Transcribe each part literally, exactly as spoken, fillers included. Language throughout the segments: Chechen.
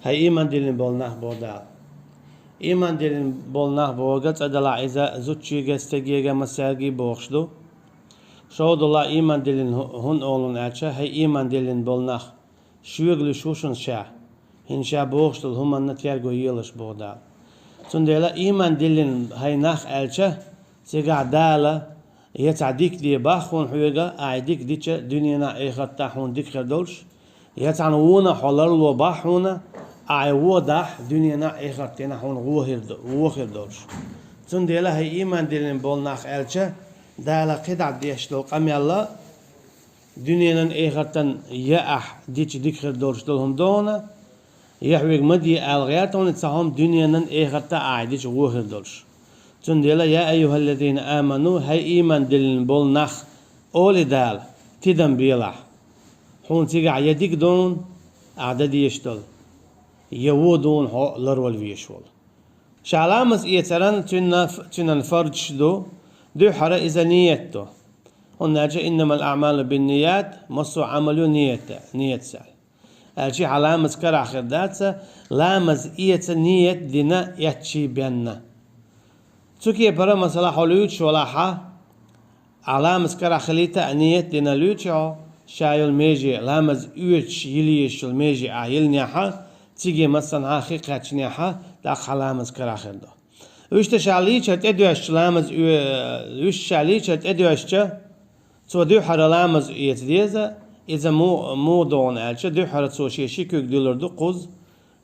ХӀай ийман диллина болу нах, боху Дала. Ийман диллина болу нах бохург цкъа делахь иза зудчега, стегега, массаьрга бохуш ду. ШолгӀа долахь ийман диллина хӀу-, хӀунда олу аьлча, хӀай ийман диллина болу нах, шуьга луьйш ву шуна ша, хӀинца ша бохуш долу хӀуманна терго елаш, боху Дала. Цундела ийман диллина хӀай нах аьлча, цигахь Дала я цхьа дика де боху хьуна хьоьга, ахь дика дича дуьненахь, эхартахь хьуна дика хир долуш, я цхьана вонах хьо ларло боху хьуна, ахь вон дахь дуьненахь, эхартахь хьуна вон хир до-, вон хир долуш. Цундела хӀай ийман диллина болу нах аьлча, Дала кхидӀа деш долу къамел а, дуьненан, эхартан я ахь дича дика хир долуш долу хӀума ду хьуна, я хьоьга ма де ала гӀерта хьуна цхьа хӀума дуьненан, эхартан ахь дича вон хир долуш. Цундела, я айюхаллазина аману, хӀай ийман диллина болу нах, олий Дала, тидам белахь. Хьуна цигахь я дика ду хьуна, ахь дан дезаш долу, я вон ду хьуна хьо ларвала везаш волу. Ша ламаз эцаран цуьнан, цуьнан фарзаш ду, дуьххьара иза ниет ду. ХӀунда аьлча иннамал аъмалу бинният, массо а Ӏамал ю ниет, ниетца. Аьлча хьан ламаз карахь хир дац, ламаз эца ниет дина эцчий бен. Цу кепара, масала, хьо луьйчу валахь, ахь ламаз карахь хилийта а ниет дина луьйчу хьо, ша йолу меже, ламаз оьцуш йила езаш йолу меже ахь йиллинехь, циге массанхьа хи кхаьчнехь, тӀаккха хьан ламаз карахь хир ду. Вуьшта ша лийчар тӀедоьжча ламаз оь-, вуьшта ша лийчар тӀедоьжча, цо дуьххьара ламаз эца деза, иза му-, муха ду хьуна аьлча, дуьххьара цо шен ши куьг дуьллур ду кхузза,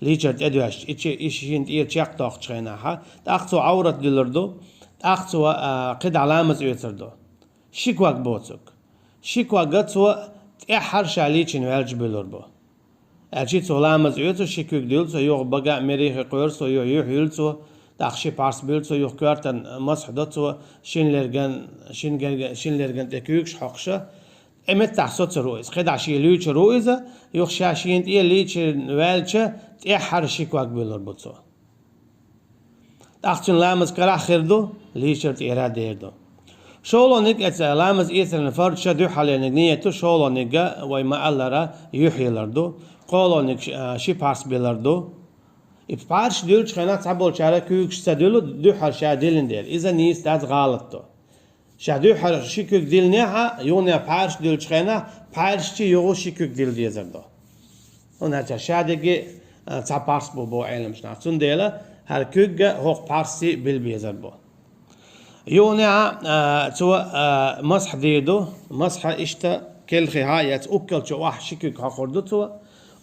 лийчар тӀедоьжча, и че-, и шина тӀера чекхдоккхучу хенахь, тӀаккха цо Ӏаврат дуьллур ду, тӀаккха цо, а, кхидӀа ламаз оьцур ду. Ши ког боцург. Ши ког цо тӀаьххьара ша лийчина ваьлча буьллур бу. Аьлча цо ламаз оьцу, ши куьг дуьллу цо, юха бага а, мерехи кхоьру цо, юха юьхь юьллу цо, тӀаккха ши парс буьллу цо, юха коьртан масхь до цо, шина лерган, шин герга-, шин лерган тӀе куьйгаш хьокхуша, тӀе меттахь соцур ву иза. КхидӀа шен луьйчур ву иза, юха ша шена тӀе лийчина ваьлча, тӀаьххьара ши ког буьллур бу цо. ТӀаккха цуьнан ламаз карахь хир ду, лийчар тӀера дер ду. ШолгӀаниг, эца ламаз эцаран фарзаш дуьххьарлерниг ниет ду, шолгӀаниг вай ма-аллара юьхь йиллар ду, кхоалгӀаниг ш-, а, ши парс биллар ду. И парсаш дуьллучу хенахь цхьаболчара куьйгаш ца дуьллу, дуьххьара ша диллина дела, иза нийса дац, гӀалат ду. Ша дуьххьара ши куьг диллинехь, юханехь парсаш дуьллучу хенахь, парсашчий юха ши куьг дилла дезар ду. ХӀунда аьлча ша дерриге, а, цхьа парс бу боху Ӏеламчу наха. Цундела хӀара куьг а, хӀокху парсий билла безар бу. Юханехь, а, цо, а, масхь дийр ду, масхь иштта келхи хьа а эцна, уккалчу охьа ши куьг хьокхур ду цо.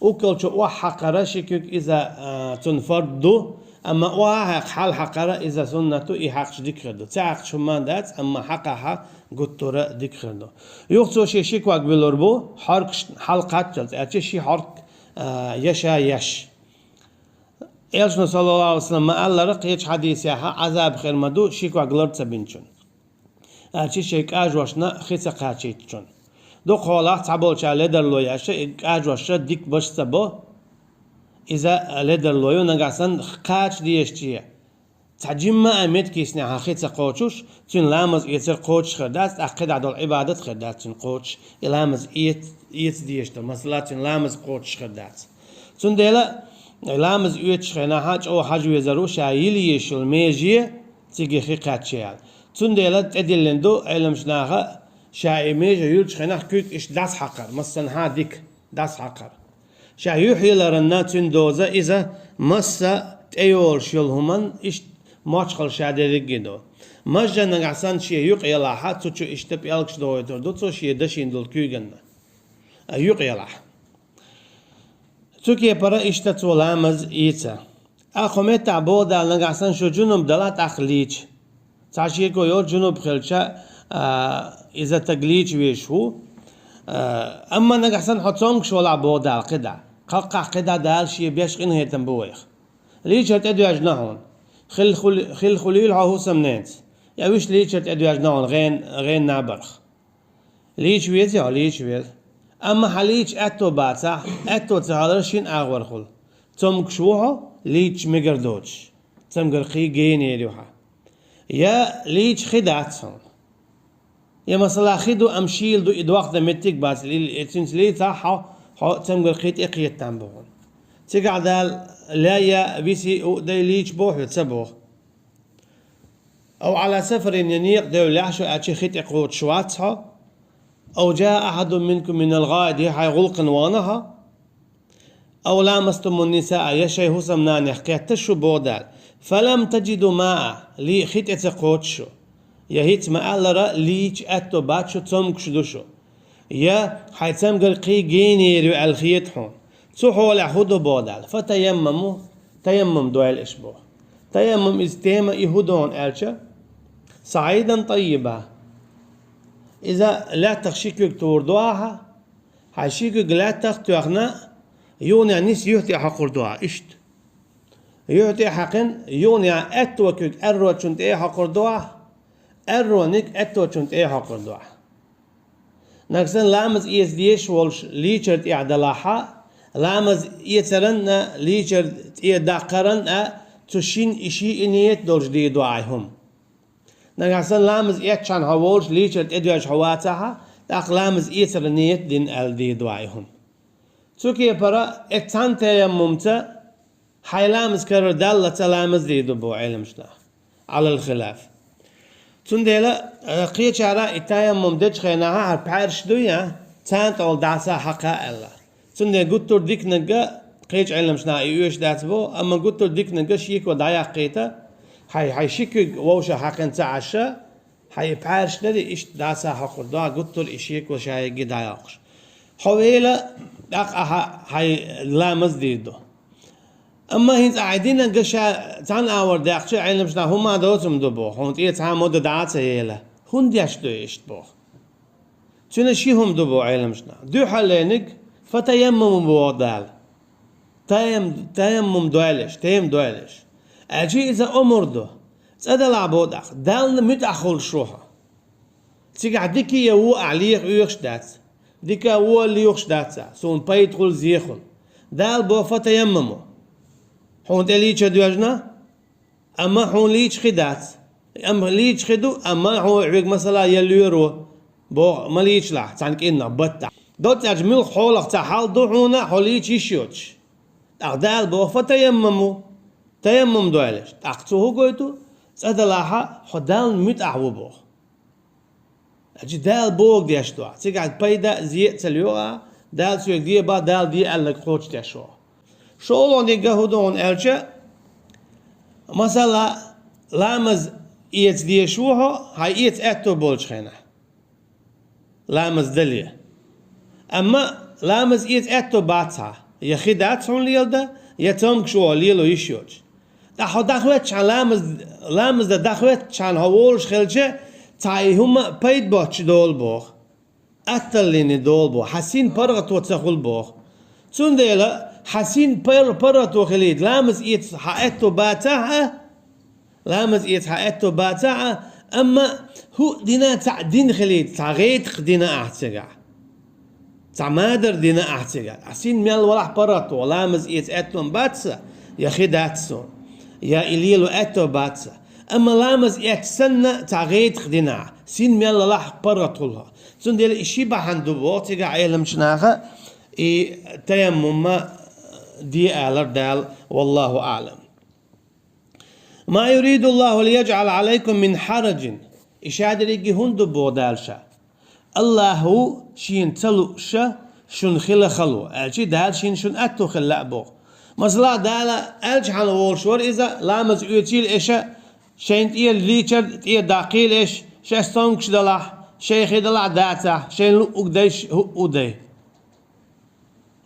Уккалчу охьа хьакхара ши куьг иза, а, цунна фард ду, амма охьа хьекха хьалхьакхара иза суннат ду, и хьаькхча дика хир ду. Ца хьаькхча хӀумма дац, амма хьакхахь гуттара а дика хир ду. Юха цо шен ши ког буьллур бу, хьоркаш хьалакхаччалц, аьлча ши хьорк, а, еш а еш. Элчано, саллаллаху Ӏалайхи ва саллам, ма-аллара, кхечу хьадисехь, Ӏазаб хир ма ду ши ког лар ца бинчунна, аьлча шайн кӀажошна хи ца кхачийтичунна. Дукхахьолахь цхьаболчара ледарло еш, и кӀажоша дика баш ца бо, иза ледарло ю, нагахь санна кхача дезаче, цхьа жимма а меттиг йиснехь хи ца кхочуш, цуьнан ламаз эцар кхочуш хир дац, тӀаккха кхидӀа долу Ӏибадат хир дац цуьнан кхочуш, и ламаз эц-, эца дезаш долу, масала, цуьнан ламаз кхочуш хир дац. Цундела ламаз оьцучу хенахь чӀогӀа хьажа везар ву ша йила езаш йолу меже, цига хи кхаьчча аьлла. Цундела тӀедиллина ду Ӏеламчу наха, ша и меже юьллучу хенахь куьг иштта дӀасахьакхар, массанхьа дика дӀасахьакхар. Ша юьхь йилларна цуьнан доза иза масса тӀейолуш йолу хӀуманна иштта мочхалла ша дерриге а ду. Мажжа нагахь санна шен юкъа ялахь, цу чу иштта пӀелгаш дохуьйтур ду цо шен дашийна долу куьйганна. А юкъа ялахь. Цу кепара иштта цо ламаз ийца. Ткъа кху меттахь боху Дала, нагахь санна шу жунуб далахь тӀаккха лийча. Цхьа шеко йолу жунуб хилча, а, иза стаг лийча везаш ву. А, амма нагахь санна хьо цомгуш валахь, боху Дала, кхидӀа. Кхаккхахь кхидӀа Дала шен беш къинхетам бу вайх. Лийчар тӀедоьжна хьуна. Хил хули-, хил хуьлийла хьо хӀусамненца. Я вуьш лийчар тӀедоьжна хьуна гӀен-, гӀен набарх. Лийча везий хьо, лийча веза. Амма хьан лийча аьтто бацахь, аьтто ца хилар шина агӀор хуьлу. Цомгуш ву хьо, лийча мегар доцуш. Цамгар кхин генера ю хьан. Я лийча хи дац хьуна. Я, масала, хи ду, амма шийла ду, и дохдан меттиг бац, ли-, цуьнца лийцахь хьо, хьо цамгар кхин тӀекхетам бу хьуна. Цигахь Дала лай а, виси а, у а дай лийча боху хьоьца боху. أو على سفر, я некъа девллехь шу аьлча хи тӀе кхочуш вац хьо. أو جاء أحد منكم من الغائط, я хьайн гӀуллакхана вахана хьо. أو لامستم النساء, я шайн хӀусамнанех кхетташ шу боху Дала. فلم تجدوا ماء, лий хи тӀе ца кхочуш шу. Я хӀинца ма-аллара, лийча аьтто бац шу, цомгуш ду шу. Я хьайн цамгар кхин генера ю аьлла хета хьуна. Цу хьолехь хӀун ду боху Дала? فتيمموا, таяммум дойла аша боху. Таяммум иза тема и хӀун ду хьуна аьлча, صعيدا طيبا. Иза лаьттах ши куьг тур ду ахьа, хьайн ши куьг лаьттах тоьхна, юханехь ниса юьхь тӀе хьокхур ду ахьа, иштта. Юьхь тӀе хьаькхина, юханехь аьтту куьг аьррочун тӀе хьокхур ду ахьа, аьррониг аьтточун тӀе хьокхур ду ахьа. Нагахь санна ламаз эца дезаш волуш лийчар тӀехь далахьа, ламаз эцаран а, лийчар тӀе даккхаран а, цу шин и ши и нийят долуш дийр ду ахьа и хӀума. Нагахь санна ламаз эцчхьана хьо волуш лийчар тӀедоьжна хьо вацахьа, тӀаккха ламаз эцаран нийят дина аьлла дийр ду ахьа и хӀума. Цу кепара, эцу цхьана таяммумца хьайн ламаз карара даллалц ламаз дийр ду боху Ӏеламнаха, على الخلاف. Цундела, э, кхечара и таяммум дечу хенахьа хӀара пхьаьрш дуй, а, царна тӀехула дӀаса хьакха аьлла. Цундела гуттар а диканиг а кхечу Ӏеламнаха и оьшуш дац боху, амма гуттар а диканиг а шеко дӀаяккхийта, хьайн, хьайн ши куьг вовшах хьаькхина ца Ӏаш, хьайн и пхьаьрш дарий, иштта дӀаса хьокхур ду ахьа, гуттар а и шеко шайгахь дӀайоккхуш. Хьо вела, тӀаккха ахьа хьайн ламаз дийр ду. Амма хӀинца ахьа динарг ша цхьана агӀор даьккхича, Ӏеламнаха хӀума доцург ду боху, хьуна тӀе цхьа а ма ду, дӀа а ца ела. ХӀунда деш ду иштта боху? Цуьнан ши хӀума ду боху Ӏеламнаха. Дуьххьарлерниг, فتيمموا боху Дала. Таям-, таяммум дойла аша, тема дойла аша. Аьлча иза омар ду. ЦӀа далахь боху тӀаккха, Далла муьтӀахь хуьлуш ву хьо. Цигахь дика а, вон а леха оьхуш дац. Дика а, вон а лоьхуш дац, суна пайда хуьлу, зе хуьлу. Дала боху, فتيمموا. Хьуна тӀе лийча доьжна, амма хьуна лийча хи дац. Амма лийча хи ду, амма хьуна вега масала я лоьро, боху, ма лийчалахь цхьана кӀирнах, баттахь. Доцца аьлча муьлхха хьолах цхьа хьал ду хьуна, хьо лийча йиш йоцуш. ТӀаккха Дала боху, فتيمموا. Таяммум дойла аша. ТӀаккха цо хӀун гойту? ЦӀа далахьа, хьо Далла муьтӀахь ву боху. Аьлча Дала бохург деш ду ахьа. Цигахь пайда а, зе а ца лоьху ахьа, Дала соьга де бах, Дала де аьлларг кхочушдеш ву ахьа. ШолгӀаниг хӀун ду хьуна аьлча, масала, ламаз эца дезаш ву хьо, хьайн эца аьтто болчу хенахь. Ламаз дале. Амма ламаз эца аьтто бац хьан, я хи дац хьуна леладан, я цомгуш ву хьо лело йиш йоцуш. ТӀаккха хьо дӀахӀоьттичхьана, ламаз, ламаз дан дӀахӀоьттичхьана хьо волуш хилча, цхьа и хӀума пайда боцуш долу боху. Атталлийне долу боху, хьан син паргӀато ца хуьлу боху. Цундела хьан син пар-, паргӀато хилийта, ламаз эца хьан аьтто бацахь а, ламаз эца хьан аьтто бацахь а, амма хӀуъа дина, цхьаъ дина хилийта, цхьа гӀетакх дина ахьа цигахь. Цхьа мадар дина ахьа цигахь. Ахьа син мел валахь паргӀато, ламаз эца аьтто-м бац сан, я хи дац суна, я и лело аьтто бац сан. Амма ламаз эцча санна, цхьа гӀетакх дина ахьа, син мел валахь паргӀат хуьлу хьо. Цундела и ши бахьана ду боху цигахь Ӏеламчу наха, и таяммум де алар Дала, والله أعلم. ما يريد الله ليجعل عليكم من حرج. И ша дерриге хӀунда ду боху Дала ша? АллахӀа шена ца лууш шуна хила хало, аьлча Дала шена шуна аьтто хила лаьа боху. Масала, Дала аьлча хьан волуш вара иза, ламаз оьцийла аша, шайна тӀера лийчар тӀера даккхийла аша, шаьш цомгуш далахь, шайн хи далахь дацахь, шайна луъуг дайш хӀуъу дай.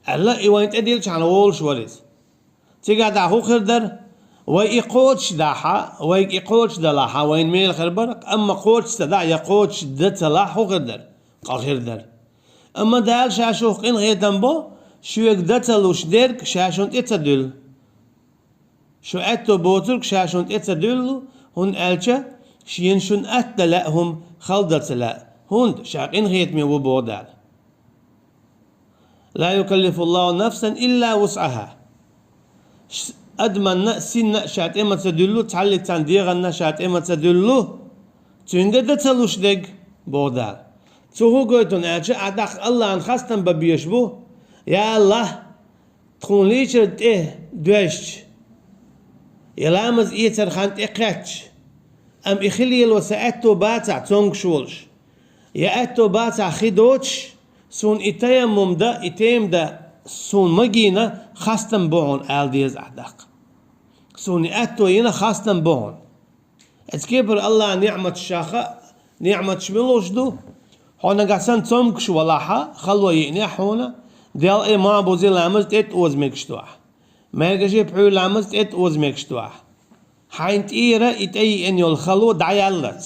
Аьлла, и вайн тӀедиллачхьана волуш вара иза. Цигахь дӀа хӀун хир дара? Вай и кхочуш дахьа, вайга и кхочуш далахьа, вайна мела хир бара, амма кхочуш ца дахьа, я кхочуш дан ца лахь, хӀун хир дара? Къа хир дара. Амма Дала ша шух къинхетам бо, шуьга дан ца луш дерг ша шуна тӀе ца дуьллу. Шу аьтто боцург ша шуна тӀе ца дуьллу, хӀунда аьлча шена шуна атта лаьа хӀума хала дан ца лаьа, хӀунда ша къинхетаме ву боху Дала. لا يكلف الله نفسا إلا وسعها. Ш-, адаманна а, синна а ша тӀе ма ца дуьллу, цхьаллиг цхьана дегӀанна ша тӀе ма ца дуьллу, цуьнга дан ца луш дерг, боху Дала. Цо хӀун гойту аьлча, ахь тӀаккха АллахӀна хастам бан безаш бу: «Я АллахӀ, Кхунлийчар тӀе доьжча, я ламаз эцар хан тӀе кхаьчча, амма и хилело сан аьтто бацахь цомгуш волуш, я аьтто бацахь хи доцуш, суна и таяммум дан, и тема дан суна магийна, хастам бу хьуна ала деза ахь даккха. Суна и аьтто йина, хастам бу хьуна. Эцу кепара Аллахьа ниъматаш шаха, ниъматаш муьлш ду? Хьо нагахь санна цомгуш валахьа, хало йиънехь хьуна, Дела и ма бузий ламаз тӀе тӀе оза мегаш ду ахь. Маьргаши пхьуьйра ламаз тӀе тӀе оза мегаш ду ахь. Хьайна тӀера и тӀе йиъна йолу хало дӀаяллалц.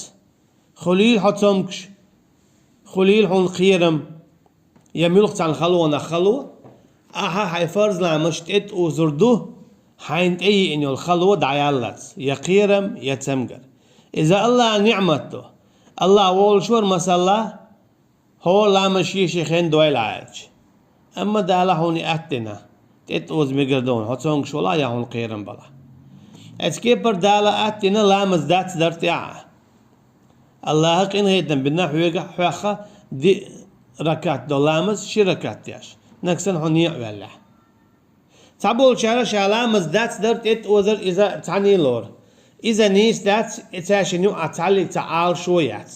Хуьлийла хьо цомгуш, хуьлийла хьуна кхерам, я муьлхха цхьана халонах хало, ахьа хьайн фарз ламазаш тӀе тӀе озур ду, хьайна тӀе йиъна йолу хало дӀаяллалц, я кхерам, я цамгар. Иза Аллахьа ниъмат ду. Аллахь волуш вара, масала, хӀора ламаз шен-шен хенна дойла аьлча. Амма Дала хьуна и атта дина, тӀе тӀе оза мегар ду хьуна, хьо цомгуш валахь я хьуна кхерам балахь. Эцу кепара Дала атта дина ламаз дац дар тӀехь. Аллахьа къинхетам бина хьоьга, хьоьхха диъ ракат до ламаз, ши ракат деш, нагахь санна хьо некъ ваьллехь. Цхьаболчара ша ламаз дац дар тӀе тӀе озар иза цхьаьний лору. Иза нийса дац, и цаьршинна юкъахь цхьаллиг цхьа Ӏалашо яц.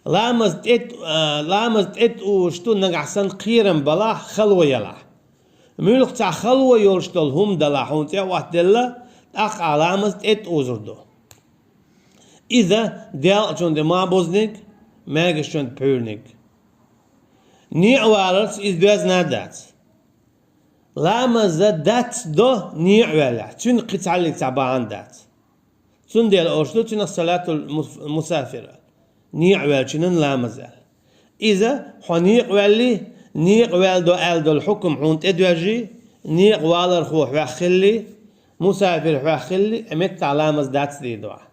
Ламаз тӀе тӀе, а, ламаз тӀе тӀе озуш ду нагахь санна кхерам балахь, хало ялахь. Муьлхха цхьа хало йолуш долу хӀума далахь хьуна цӀе а оттаделла, тӀаккха ахь ламаз тӀе тӀе озур ду. Иза делкъачунна тӀе ма бузниг, маьргашчунна тӀе пхьуьйраниг. Некъ валарца иза доьзна а дац. Ламаза дац до некъ ваьллехь, цуьнан кхин цхьаллиг цхьа бахьана дац. Цундела олуш ду цуьнах салатул мус-, мусафир аьлла, некъ ваьллачунна ламаз аьлла. Иза хьо некъ ваьлли, некъ ваьлла до аьлла долу хьукам хьуна тӀедоьжжий, некъ валархо хьоьх хилли, мусафир хьоьх хилли, и меттахь ламаз дац дийр ду ахь.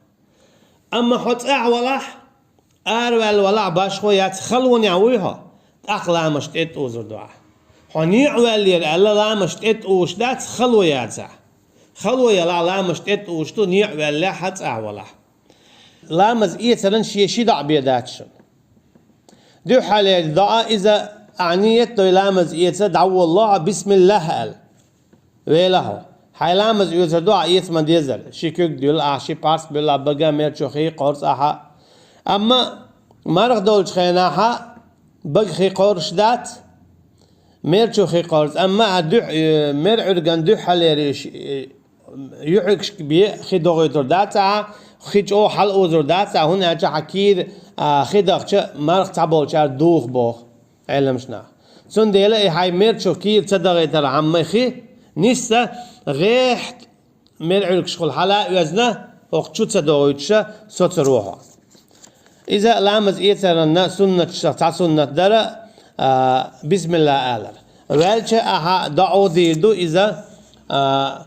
Амма хьо цӀахь валахь, араваьлла валахь, башхо яц, халонехь вуй хьо, тӀаккха ламазаш тӀе тӀе озур ду ахь. Хьо некъ ваьллера аьлла, ламазаш тӀе тӀе озуш дац, хало яцахь. Хало ялахь, ламазаш тӀе тӀе озуш ду, некъ ваьллехь а, цӀахь валахь. Ламаз эцаран шен ши доӀа бен дац шуна. Дуьххьалера доӀа иза, ахь ниет дой ламаз эца, дӀаволалахь, бисмиллахӀ аьлла. Вела хьо. Хьайн ламаз оьцур ду ахь эца ма-деззара. Ши куьг дуьллу ахь, ши парс буьллу ахь, бага, мер чу хи кхорзу ахьа. Амма марха долчу хенахьа бага хи кхорзуш дац, мер чу хи кхорзу. Амма ахь дуьхь-, э, мер Ӏуьрган дуьххьалера иш, э, юьхьигашка бен хи догӀуьйтур дац ахьа, хи чӀогӀа хьалаозур дац ахьа, хӀунда аьлча хьан кийра, а, хи дахча марха цхьаболчара духа боху Ӏеламнаха. Цундела и хьайн мер чу кийра ца дагӀийтархьама хи, нисса гӀеххьа мер Ӏуьргашхула хьала а оьзна, хӀокху чу ца догӀуьйтуша соцур ву хьо. Иза ламаз эцарна суннаташах цхьа суннат дара, а, бисмилла алар. Ваьлча ахьа доӀа дийр ду иза, а,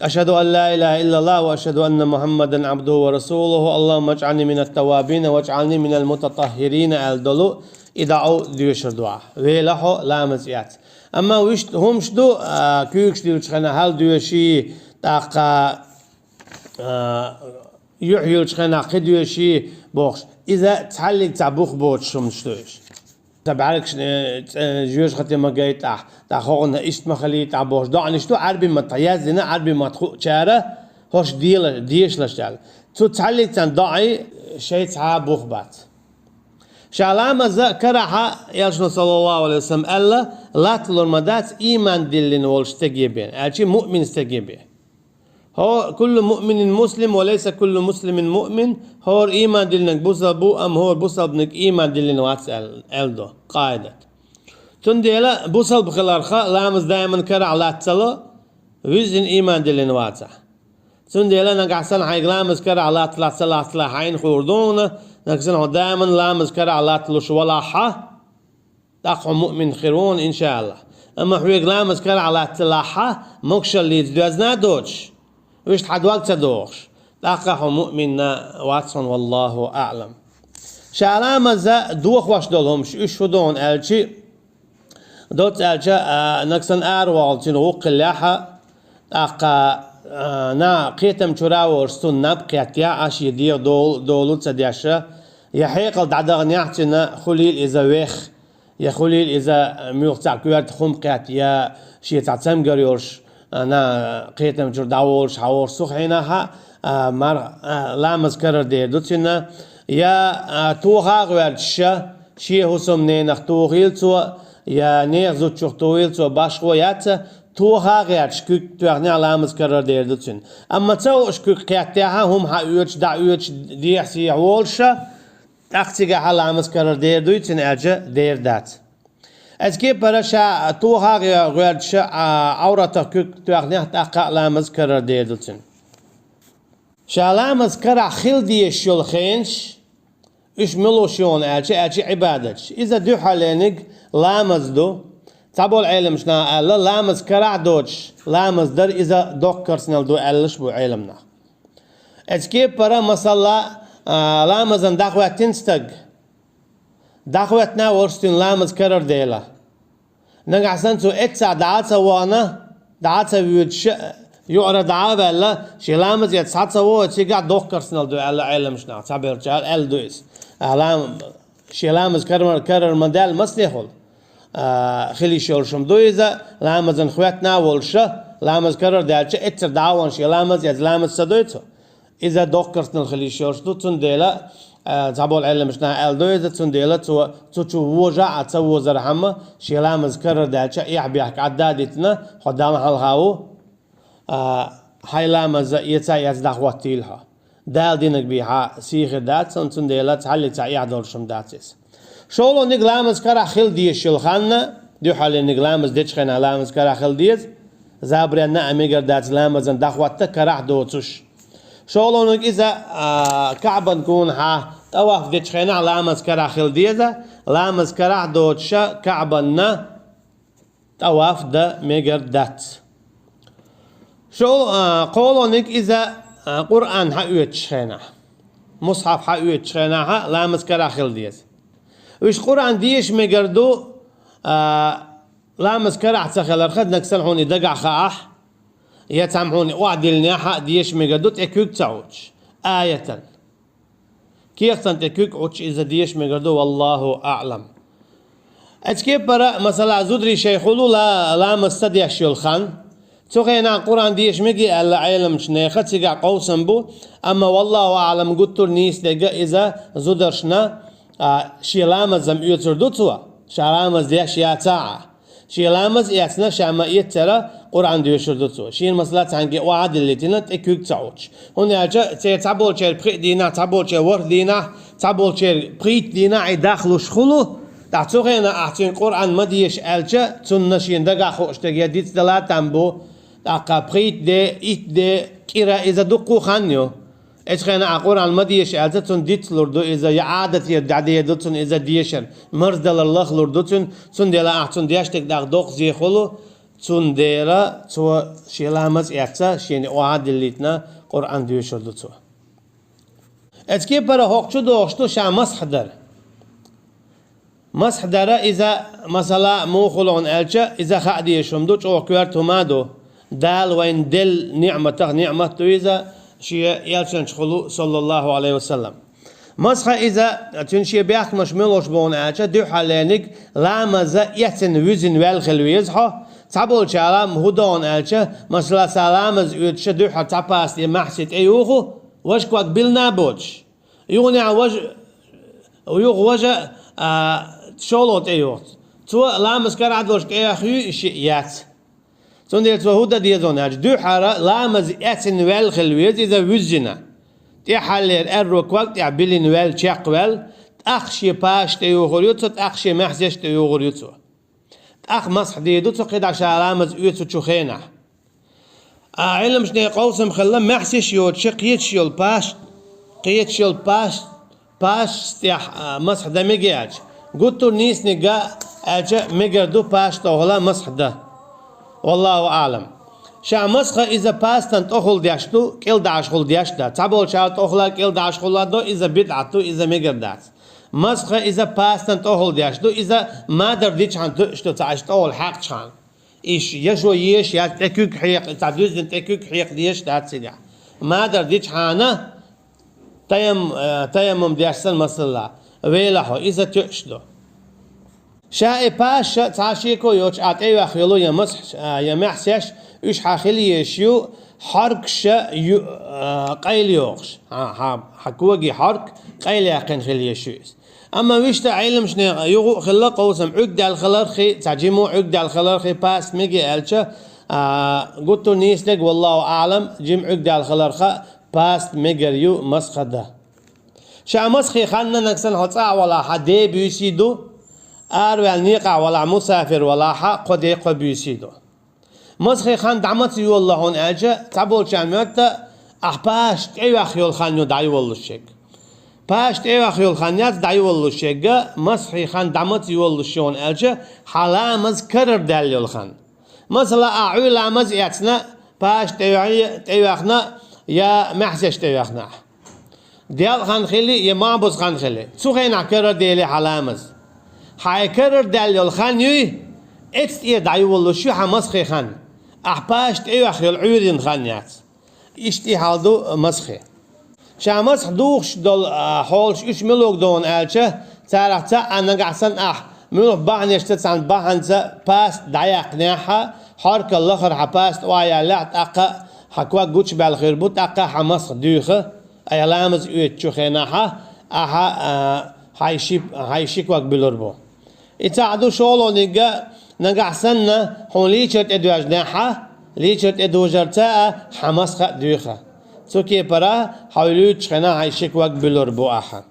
أشهد أن لا إله إلا الله وأشهد أن محمدا عبده ورسوله، اللهم اجعلني من التوابين واجعلني من المتطهرين аьлла долу и доӀа доьшур ду ахь. Вела хьо ламаз эц. Амма вуьшта хӀумаш ду, а, куьйгаш дуьллучу хенахь хьал доьший, тӀаккха, а, юьхь юьллучу хенахь кхин доьший бохуш. Иза цхьаллиг цхьа бух боцуш хӀумаш ду уьш. Сан бӀаьргаш, э, цӀе-, жоьжахате ма гайтӀахь, тӀаккха хӀокхунна иштта ма хилийтӀахь бохуш доӀанаш ду Ӏаьрби маттахь, яздина Ӏаьрби маттахь хуучара хӀорш дела-, дешалаш аьлла. Цу цхьаллиг царна доӀий шайн цхьа а бух бац. Ша ламаза карахьа, элчано, саллаллаху алейхи ва саллям, аьлла, латталур ма дац ийман диллина волчу стеге бен, аьлчи муъмин стеге бен. ХӀо, كل مؤمن مسلم وليس كل مسلم مؤمن, хӀора ийман диллинарг бусалба бу, амма хӀора бусалбаниг ийман диллина вац аьл-, аьлла ду, къаидат. Цундела бусалба хиларха, ламаз даиман карахь латта ца ло, вуьззина ийман диллина вацахь. Цундела нагахь санна хьайга ламаз карахь латта латта ца латталахь хьайна хуур ду хьуна, нагахь санна хьо даиман ламаз карахь латталуш валахьа, тӀаккха хьо муъмин хир ву хьуна, иншааллахӀ. Амма хьоьга ламаз карахь латта ца лахьа, могушаллица доьзна а доцуш, вуьшта хьан дог ца дохуш, тӀаккха хьо муъмин вац хьуна, валлаху аълам. Ша ламаза дохош долу хӀумаш, уьш хӀун ду хьуна аьлчи, доцца аьлча, а, нагахь санна араваьлла цуьнан гӀуллакх хиллехьа, тӀаккха, а, на кхетам чуьра а волуш цунна наб кхеттехьа, шен дегӀ долу, долу ца деша, я хьекъал дӀадаханехьа цуьнан, хуьлийла иза вех, я хуьлийла иза муьлхха цхьа коьрта хӀума кхетта, я шен цхьа цамгар йолуш, а, на, кхетам чуьра дӀаволуш, хьан волуш цу хенахь а, а, мар-, а, ламаз карара дер ду цуьнан, я, а, тоха а гӀоьртиша, шен хӀусамненах тохийла цо, я нехан зудчух тохийла цо, башхо яц, тоха а гӀерташ куьг тоьхнехь ламаз карара дер ду цуьнан. Амма ца хууш куьг кхеттехь а, хӀума хьаоьцуш, дӀаоьцуш, дехьа-сехьа волуша, тӀаккха цигахь а ламаз карара дер дуй цуьнан аьлча, дер дац. Оцу кепара ша тоха а гӀоьртиша, а, Ӏавратах куьг тоьхнехь, тӀаккха а ламаз карара дер ду цуьнан. Ша ламаз карахь хила дезаш йолу хенаш, уьш муьлш ю хьуна аьлча, аьлча Ӏибадаташ. Иза дуьххьарлениг ламаз ду. Цхьаболу Ӏеламчу наха аьлла, ламаз карахь а доцуш, ламаз дар иза доккха керстанал ду аьллаш бу Ӏеламнах. Оцу кепара, масала, а, ламазан дӀахӀоьттина стаг. ДӀахӀоьттина а волуш цуьнан ламаз карара дела. Нагахь санна цо эццахь дӀа а ца вахана, дӀа а ца воьдуш, юкъара дӀа а ваьлла, шен ламаз эцна схьа ца вогӀу, цигахь доккха керстанал ду аьлла Ӏеламчу наха, цхьаберчара аьлла ду иза. А, лам-, шен ламаз карар-, карар ма даьлла массанехула, а, хила йиш йолуш хӀума ду иза, ламазан хӀоьттина а волуша, ламаз карара даьлча, эццара дӀа а вахана шен ламаз эцна ламаз ца дой цо. Иза доккха керстанал хила йиш йолуш ду, цундела, а, цхьаболу Ӏеламчу наха аьлла ду иза, цундела цо цу чу вожахь а ца возархьама, шен ламаз карара даьлча, эхь-бехк Ӏадда а дитина, хьо Далла хьалха ву, а, хьайн ламаз эца а эцна дӀахӀоттийла хьо. Дала динарг бен хьан сий хир дац, цундела цхьаллица эхь долуш хӀума дац иза. ШолгӀаниг ламаз карахь хила дезаш йолу хан, дуьххьарлениг ламаз дечу хенахь ламаз карахь хила деза, забаранна а мегар дац ламазан дӀахӀотта карахь доцуш. ШолгӀаниг иза, а, КаӀбан кунахь тӀаваф дечу хенахь ламаз карахь хила деза, ламаз карахь доцуша КаӀбанна тӀаваф дан мегар дац. ШолгӀа-, а, кхоалгӀаниг иза, а, Къуръан хьаоьцучу хенахь, мусхьаф хьаоьцучу хенахь а ламаз карахь хила деза. Уьш Къуръан деша мегар ду, а, ламаз карахь ца хиларх, нагахь санна хьуна и дагахь хаахь, я цхьамма хьуна охьадиллинехь а деша мегар ду, тӀе куьг ца Ӏуттуш, аятан. Кехатан тӀе куьг Ӏуттуш иза деша мегар ду, валлаху аӀлам. Оцу кепара, масала, зударий шайх хуьлу ла-, ламаз ца деш йолу хан. Цу хенахь Къуръан деша мегий аьлла Ӏеламчу нехан, цигахь къовсам бу, амма, валлаху аӀлам, гуттар а нийса дерг иза зударшна, а, шен ламаз-м оьцур ду цо, ша ламаз деш яцахь а. Шен ламаз эцна ша ма-эццара Къуръан доьшур ду цо. Шена, масала, цхьаьнгге охьа а диллийтина, тӀе куьг ца Ӏуттуш. ХӀунда аьлча церан цхьаболчеран пхиъ дийнахь, цхьаболчеран ворхӀ дийнахь, и дахлуш хуьлу. ТӀаккха цу хенахь ахь цуьнга Къуръан ма деша аьлча, цунна шена дагахь хууш дерг я дицдала там бу. ТӀаккха пхийтта де, итт де, кӀира иза дуккха а хан ю. Оцу хенахь ахь Къуръан ма деша аьлча, цунна дицлур ду иза, я Ӏадатера дӀадер ду цунна иза дешар, марздалар лахлур ду цуьнан, цундела ахь цунна деш дерг дӀа доккха зе хуьлу, цундела цо шен ламаз эцна, шена охьа а диллийтина, Къуръан доьшур ду цо. Оцу кепара хӀокху чу догӀуш ду ша масхь дар. Масхь дара иза, масала, муха хуьлу хьуна аьлча, иза хаа дезаш хӀума ду, чӀогӀа коьрта хӀума а ду. Дала вайна делла ниӀматах ниӀмат ду иза, шен элчанчу хуьлу, саллаллаху Ӏалайхи ва саллам. Масхьа иза, цуьнан шен бехкамаш муьлш бу хьуна аьлча, дуьххьарлениг ламаза эцна вуьззина ваьлла хила веза хьо. Цхьаболчара хӀун до хьуна аьлча, масала, сан ламаз оьцуша дуьххьара цхьа пасте маьхьсий тӀеюху, важа ког билина а боцуш. Юханехь важа, юха важа, а, шолгӀа тӀеюху. Цо ламаз карахь долуш кӀех юй и шиъ яц. Цундела цо хӀун дан деза хьуна аьлча, дуьххьара ламаз эцна ваьлла хила веза иза вуьззина. ТӀаьххьаллера аьрру ког тӀехь биллина ваьлла, чекхваьлла, тӀаккха шен паша тӀеюхур ю цо, тӀаккха шен маьхьсеш тӀеюхур ю цо. ТӀаккха масхь дийр ду цо кхидӀа ша ламаз оьцучу хенахь. А, Ӏеламчу нехан къовсам хилла, маьхьсеш йоцуша кхеташ йолу паш-, кхеташ йолу паш-, пашас тӀехь, а, масхь дан мегий аьлча. Гуттар а нийсаниг а аьлча, мегар ду пашас тӀехула масхь дан. Валлаху аӀлам. Ша масхьа иза пастан тӀехула деш ду, кӀелдӀашхула деш дац. Цхьаболчара тӀехула, кӀелдӀашхула до, иза бидӀат ду, иза мегар дац. Масхьа иза пастан тӀехула деш ду, иза мадар дичхьана тоьуш ду, ца аша тӀехула хьаькхчхьана. Иштта, я шо еша, я тӀе куьг хьекха, цхьа дуьззина тӀе куьг хьекха дезаш дац цигахь. Мадар дичхьана, таям-, э, таяммум деш санна масала, вела хьо, иза тоьуш ду. Ша и паша цхьа шеко йоцуш а тӀейоьхна йолу я масхь, а, я маьхьсеш, уьш хьан хила езаш ю, хьоркаша ю-, а, къайла йогӀуш. Хьан, хьан, хьан коги хьорк къайла яьккхина хила езаш ю иза. Амма вуьшта Ӏеламчунех юха а хилла къовсам, Ӏуьрг даьлла хилархи, цхьа жима Ӏуьрг даьлла хилархи паста мегий аьлча, а, гуттар а нийса дерг, валлаху аӀлам, жима Ӏуьрг даьлла хиларха паста мегар ю масхах дан. Ша масхе хан нагахь санна хьо цӀа а валахь, хьан де буьйсий ду, араваьлла некъахь валахь, мусафир валахь, кхо де кхо буьйсий ду. Масхе хан дӀа маца йолало хьуна аьлча, цхьаболчарна моьтту, ахь паша тӀейоьхна йолу хан ю дӀайолалуш ерг. Паша тӀейоьхна йолу хан яц дӀайолалуш ерг, масхе хан дӀа маца йолалуш ю хьуна аьлча, хьан ламаз карара даьлла йолу хан. Масала, ахь Ӏуьйра ламаз эцна, паша тӀейоьхна, тӀейоьхна я маьхьсеш тӀейоьхна ахь. Делкъа хан хили я махбуза хан хили, цу хенахь карара делахь хьан ламаз. Хьан и карара даьлла йолу хан юй, эцна тӀера дӀайолалуш ю хьан масхе хан. Ахь паша тӀейоьхна йолу Ӏуьйренан хан яц. Иштта и хьал ду масхе. Ша масхь духуш долу, а, хьолаш уьш мила ду хьуна аьлча, царах цхьаъ а нагахь санна ахь муьлха бахьанашца цхьана бахьанца паста дӀаяьккхинехь, хьоркал лахара хьан паста охьаяллехь, тӀаккха хьан ког гучубаьлла хир бу, тӀаккха хьан масхь дуьйху, айхьа ламаз оьцучу хенахь ахьа, а, хьайн ши, хьайн ши ког буьлур бу. И цхьаъ ду шолгӀаниг а, нагахь санна хьуна лийчар тӀедоьжнехь, лийчар тӀедожарца а хьан масхь а дуьйху. Цу кепара хьо луьйчу хенахь хьайн ши ког буьлур бу ахьа.